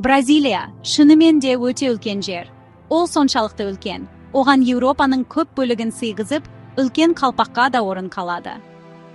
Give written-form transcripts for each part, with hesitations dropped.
Бразилия шынымен де өте үлкен жер. Ол соншалықты үлкен. Оған Еуропаның көп бөлігін сыйғызып, үлкен қалпаққа да орын қалады.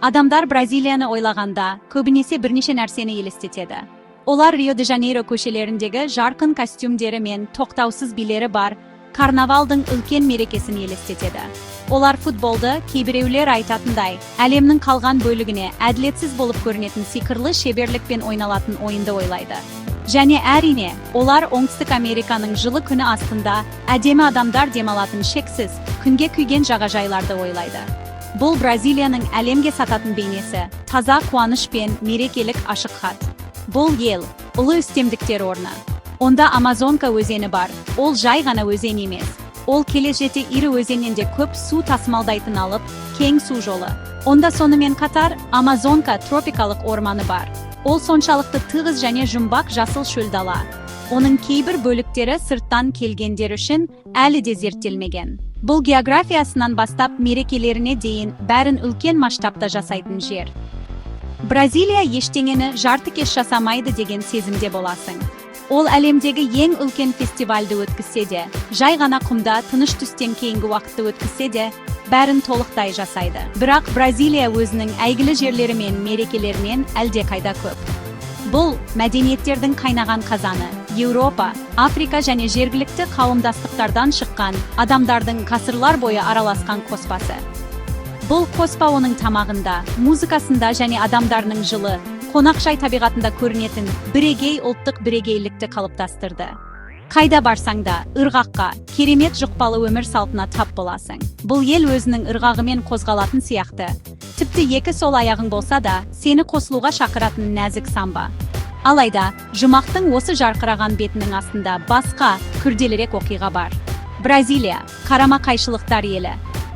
Адамдар Бразилияны ойлағанда көбінесе бірнеше нәрсені елестетеді. Олар Рио-де-Жанейро көшелеріндегі жарқын костюмдері мен тоқтаусыз билері бар карнавалдың үлкен мерекесін елестетеді. Олар футболды, кейбіреулер айтатындай, әлемнің қалған бөлігіне әділетсіз болып көрінетін сиқырлы шеберлікпен ойналатын ойынды ойлайды. Және әрине, олар Оңтүстік Американың жылы күні астында әдемі адамдар демалатын шексіз, күнге күйген жағажайларды ойлайды. Бұл Бразилияның әлемге сататын бейнесі, таза қуаныш пен мерекелік ашық хат. Бұл ел, ұлы үстемдіктер орны. Онда Амазонка өзені бар. Ол жай ғана өзен емес. Ол келешекте ірі өзеннен де көп су тасымалдайтын алып, кең су жолы. Онда сонымен қатар Амазонка тропикалық орманы бар. Ол соншалықты тығыз және жұмбақ жасыл шөл дала. Оның кейбір бөліктері сырттан келгендер үшін әлі де зерттелмеген. Бұл географиясынан бастап мерекелеріне дейін бәрін үлкен масштабта жасайтын жер. Бразилия ештеңені жартыкеш жасамайды деген сезімде боласың. Ол әлемдегі ең үлкен фестивальді өткізсе де, жай ғана құмда тыныш түстен кейінгі уақытты өткізсе де, бәрін толықтай жасайды. Бірақ Бразилия өзінің әйгілі жерлері мен мерекелерінен әлдеқайда көп. Бұл мәдениеттердің қайнаған қазаны, Еуропа, Африка және жергілікті қауымдастықтардан шыққан адамдардың ғасырлар бойы араласқан қоспасы. Бұл қоспа оның тамағында, музыкасында және адамдарының жылы, қонақжай табиғатында көрінетін бірегей ұлттық бірегейлікті қалыптастырды. Қайда барсаң да, ырғаққа, керемет жұқпалы өмір салтына тап боласың. Бұл ел өзінің ырғағымен қозғалатын сияқты. Тіпті екі сол аяғың болса да, сені қосылуға шақыратын нәзік самба. Алайда, жұмақтың осы жарқыраған бетінің астында басқа, күрделірек оқиға бар. Бразилия қарама-қайшылықтар елі.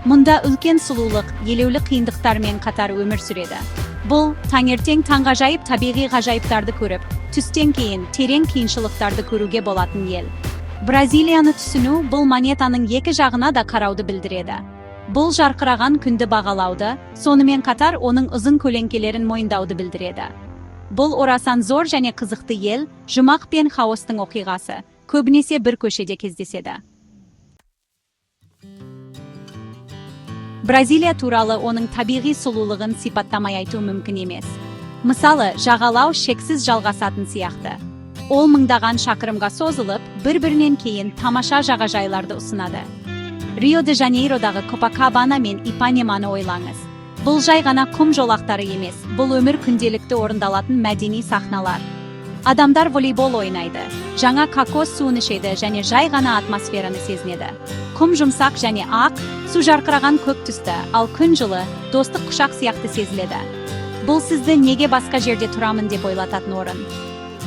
Мұнда үлкен сұлулық елеулі қиындықтармен қатар өмір сүреді. Бұл таңертең таңғажайып табиғи ғажайыптарды көріп, түстен кейін терең қиыншылықтарды көруге болатын ел. Бразилияны түсіну бұл монетаның екі жағына да қарауды білдіреді. Бұл жарқыраған күнді бағалауды, сонымен қатар оның ұзын көлеңкелерін мойындауды білдіреді. Бұл орасан зор және қызықты ел, жұмақ пен хаостың оқиғасы, көбінесе бір көшеде кездеседі. Бразилия туралы оның табиғи сұлулығын сипаттамай айту мүмкін емес. Мысалы, жағалау шексіз жалғасатын сияқты. Ол мыңдаған шақырымға созылып, бір-бірінен кейін тамаша жағажайларды ұсынады. Рио-де-Жанейродағы Копакабана мен Ипанеманы ойлаңыз. Бұл жай ғана құм жолақтары емес, бұл өмір күнделікті орындалатын мәдени сахналар. Адамдар волейбол ойнайды, жаңа кокос суын ішеді және жай ғана атмосфераны сезінеді. Құм жұмсақ және ақ, су жарқыраған көк түсті, ал күн жылы, достық құшақ сияқты сезіледі. Бұл сізді неге басқа жерде тұрамын деп ойлататын орын.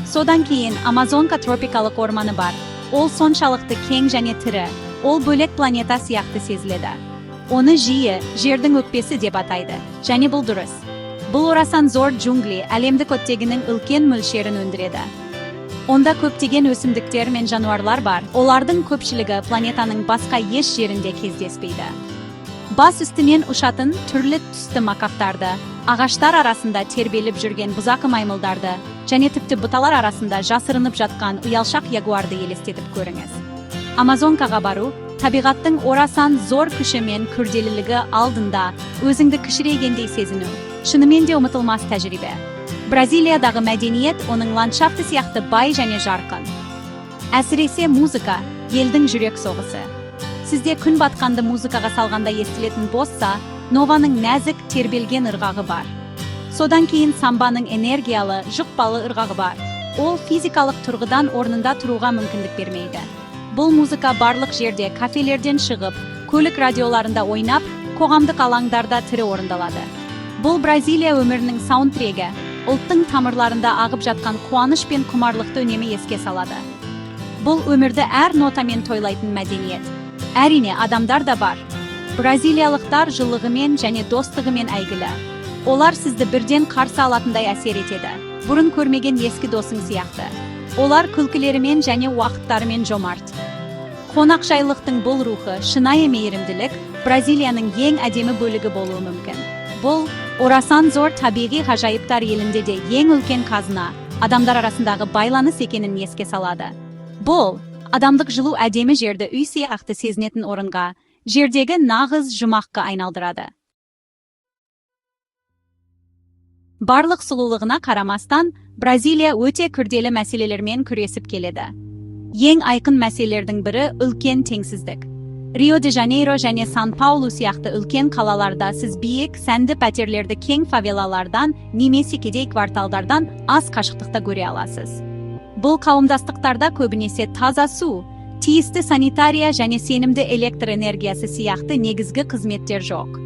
Содан кейін Амазонка тропикалық орманы бар. Ол соншалықты кең және тірі, ол бөлек планета сияқты сезіледі. Оны жиі жердің өкпесі деп атайды, және бұл дұрыс. Бұл орасан зор джунгли әлемдік оттегінің үлкен мөлшерін өндіреді. Онда көптеген өсімдіктер мен жануарлар бар, олардың көпшілігі планетаның басқа еш жерінде кездеспейді. Бас үстінен ұшатын түрлі түсті макактарды, ағаштар арасында тербеліп жүрген бұзақы маймылдарды және тіпті бұталар арасында жасырынып жатқан ұялшақ ягуарды елестетіп көріңіз. Амазонкаға бару табиғаттың орасан зор күші мен күрделілігі алдында өзіңді кішірейгендей сезіну шынымен де ұмытылмас тәжірибе. Бразилиядағы мәдениет оның ландшафты сияқты бай және жарқын. Әсіресе музыка елдің жүрек соғысы. Сізде күн батқанды музыкаға салғанда естілетін босса нованың нәзік тербелген ырғағы бар. Содан кейін самбаның энергиялы, жұқпалы ырғағы бар. Ол физикалық тұрғыдан орнында тұруға мүмкіндік бермейді. Бұл музыка барлық жерде, кафелерден шығып, көлік радиоларында ойнап, қоғамдық алаңдарда тірі орындалады. Бұл Бразилия өмірінің саундтрегі, ұлттың тамырларында ағып жатқан қуаныш пен құмарлықты үнемі еске салады. Бұл өмірді әр нотамен тойлайтын мәдениет. Әрине, адамдар да бар. Бразилиялықтар жылылығымен және достығымен әйгілі. Олар сізді бірден қарсы алатындай әсер етеді. Бұрын көрмеген ескі досың сияқты. Олар күлкілерімен және уақыттарымен жомарт. Қонақжайлықтың бұл рухы, шынайы мейірімділік Бразилияның ең әдемі бөлігі болуы мүмкін. Бұл орасан зор табиғи ғажайыптар елінде де ең үлкен қазына, адамдар арасындағы байланыс екенін еске салады. Бұл адамдық жылу әдемі жерді үй сияқты сезінетін орынға, жердегі нағыз жұмаққа айналдырады. Барлық сұлулығына қарамастан, Бразилия өте күрделі мәселелермен күресіп келеді. Ең айқын мәселелердің бірі – үлкен теңсіздік. Рио-де-Жанейро және Сан-Паулу сияқты үлкен қалаларда сіз биік, сәнді пәтерлерді кең фавелалардан немесе кедей кварталдардан аз қашықтықта көре аласыз. Бұл қауымдастықтарда көбінесе таза су, тиісті санитария және сенімді электр энергиясы сияқты негізгі қызметтер жоқ.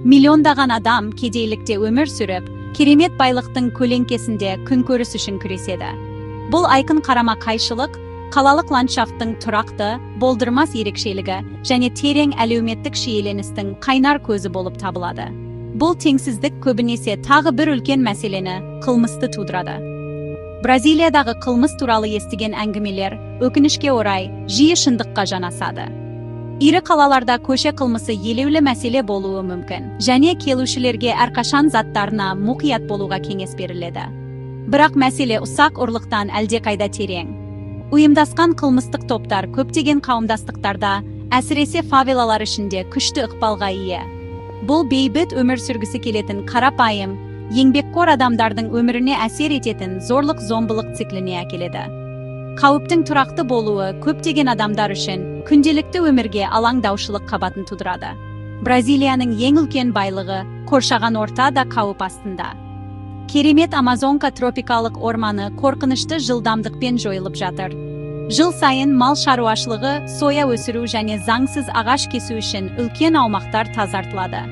Миллиондаған адам кедейлікте өмір сүріп, керемет байлықтың көлеңкесінде күнкөріс үшін күреседі. Бұл айқын қарама қайшылық қалалық ландшафттың тұрақты, болдырмас ерекшелігі және терең әлеуметтік шиеленістің қайнар көзі болып табылады. Бұл теңсіздік көбінесе тағы бір үлкен мәселені, қылмысты тудырады. Бразилиядағы қылмыс туралы естіген әңгімелер, өкінішке орай, жиі шындыққа жанасады. Ірі қалаларда көше қылмысы елеулі мәселе болуы мүмкін және келушілерге әрқашан заттарына мұқият болуға кеңес беріледі. Бірақ мәселе ұсақ ұрлықтан әлдеқайда терең. Ұйымдасқан қылмыстық топтар көптеген қауымдастықтарда, әсіресе фавелалар ішінде күшті ықпалға ие. Бұл бейбіт өмір сүргісі келетін қарапайым, еңбекқор адамдардың өміріне әсер ететін зорлық-зомбылық цикліне әкеледі. Қауіптің тұрақты болуы көптеген адамдар үшін күнделікті өмірге алаңдаушылық қабатын тудырады. Бразилияның ең үлкен байлығы, қоршаған орта да қауіп астында. Керемет Амазонка тропикалық орманы қорқынышты жылдамдықпен жойылып жатыр. Жыл сайын мал шаруашылығы, соя өсіру және заңсыз ағаш кесу үшін үлкен аумақтар тазартылады.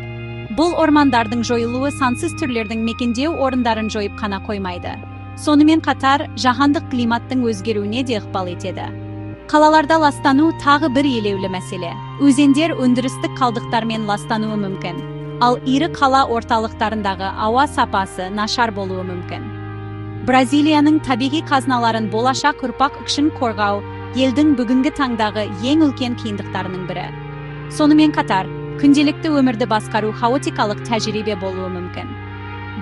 Бұл ормандардың жойылуы сансыз түрлердің мекендеу орындарын жойып қана қоймайды, сонымен қатар жаһандық климаттың өзгеруіне де ықпал етеді. Қалаларда ластану тағы бір елеулі мәселе. Өзендер өндірістік қалдықтармен ластануы мүмкін, ал ірі қала орталықтарындағы ауа сапасы нашар болуы мүмкін. Бразилияның табиғи қазыналарын болашақ ұрпақ үшін қорғау елдің бүгінгі таңдағы ең үлкен қиындықтарының бірі. Сонымен қатар, күнделікті өмірді басқару хаотикалық тәжірибе болуы мүмкін.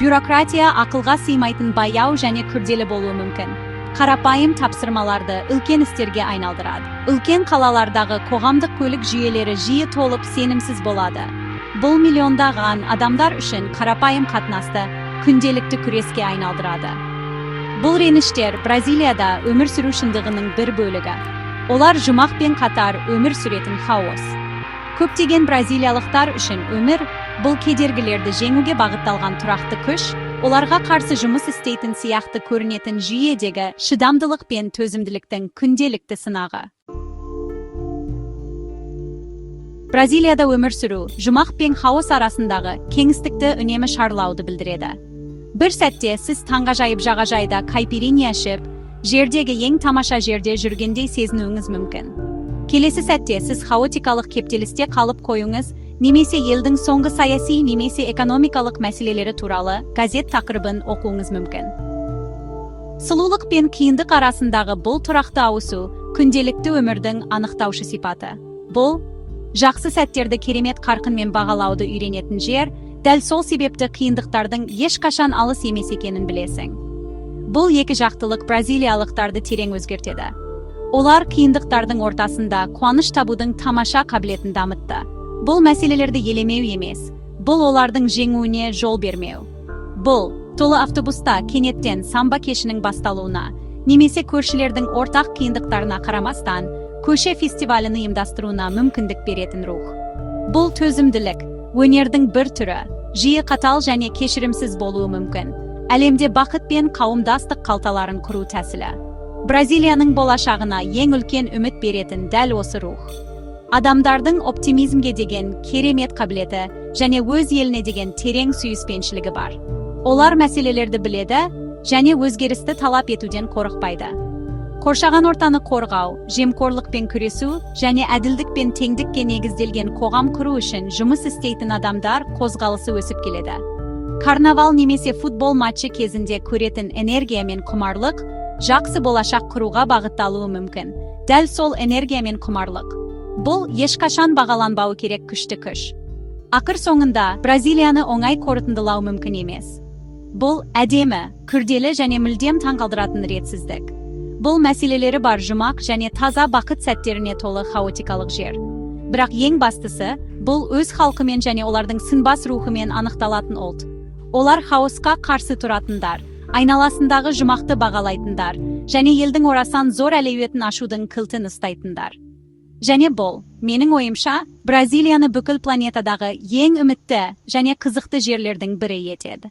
Бюрократия ақылға сыймайтын баяу және күрделі болуы мүмкін. Қарапайым тапсырмаларды үлкен істерге айналдырады. Үлкен қалалардағы қоғамдық көлік жүйелері жиі толып, сенімсіз болады. Бұл миллиондаған адамдар үшін қарапайым қатынасты күнделікті күреске айналдырады. Бұл реніштер Бразилияда өмір сүру шындығының бір бөлігі. Олар жұмақпен қатар өмір сүретін хаос. Көптеген бразилиялықтар үшін өмір – бұл кедергілерді жеңуге бағытталған тұрақты күш, оларға қарсы жұмыс істейтін сияқты көрінетін жүйедегі шыдамдылық пен төзімділіктің күнделікті сынағы. Бразилияда өмір сүру жұмақ пен хаос арасындағы кеңістікті үнемі шарлауды білдіреді. Бір сәтте сіз таңғажайып жағажайда кайпиринья ішіп, жердегі ең тамаша жерде жүргендей сезінуіңіз мүмкін. Келесі сәтте сіз хаотикалық кептелісте қалып қоюыңыз немесе елдің соңғы саяси немесе экономикалық мәселелері туралы газет тақырыбын оқуыңыз мүмкін. Сұлулық пен қиындық арасындағы бұл тұрақты ауысу – күнделікті өмірдің анықтаушы сипаты. Бұл жақсы сәттерді керемет қарқынмен бағалауды үйренетін жер, дәл сол себепті қиындықтардың ешқашан алыс емес екенін білесің. Бұл екі жақтылық бразилиялықтарды терең өзгертеді. Олар қиындықтардың ортасында қуаныш табудың тамаша қабілетін дамытты. Бұл мәселелерді елемеу емес, бұл олардың жеңуіне жол бермеу. Бұл толы автобуста кенеттен самба кешінің басталуына немесе көршілердің ортақ қиындықтарына қарамастан көше фестивалін ұйымдастыруына мүмкіндік беретін рух. Бұл төзімділік өнердің бір түрі, жиі қатал және кешірімсіз болуы мүмкін. Әлемде бақыт пен қауымдастық қалталарын құру тәсілі. Бразилияның болашағына ең үлкен үміт беретін дәл осы рух. Адамдардың оптимизмге деген керемет қабілеті және өз еліне деген терең сүйіспеншілігі бар. Олар мәселелерді біледі және өзгерісті талап етуден қорықпайды. Қоршаған ортаны қорғау, жемқорлықпен күресу және әділдік пен теңдікке негізделген қоғам құру үшін жұмыс істейтін адамдар қозғалысы өсіп келеді. Карнавал немесе футбол матчы кезінде көретін энергия мен құмарлық жақсы болашақ құруға бағытталуы мүмкін. Дәл сол энергия мен құмарлық. Бұл ешқашан бағаланбауы керек күшті күш. Ақыр соңында Бразилияны оңай қорытындылау мүмкін емес. Бұл әдемі, күрделі және мүлдем таңғалдыратын ретсіздік. Бұл мәселелері бар жұмақ және таза бақыт сәттеріне толы хаотикалық жер. Бірақ ең бастысы, бұл өз халқымен және олардың сынбас рухымен анықталатын ұлт. Олар хаосқа қарсы тұратындар, айналасындағы жұмақты бағалайтындар және елдің орасан зор әлеуетін ашудың кілтін ұстайтындар. Және бұл, менің ойымша, Бразилияны бүкіл планетадағы ең үмітті және қызықты жерлердің бірі етеді.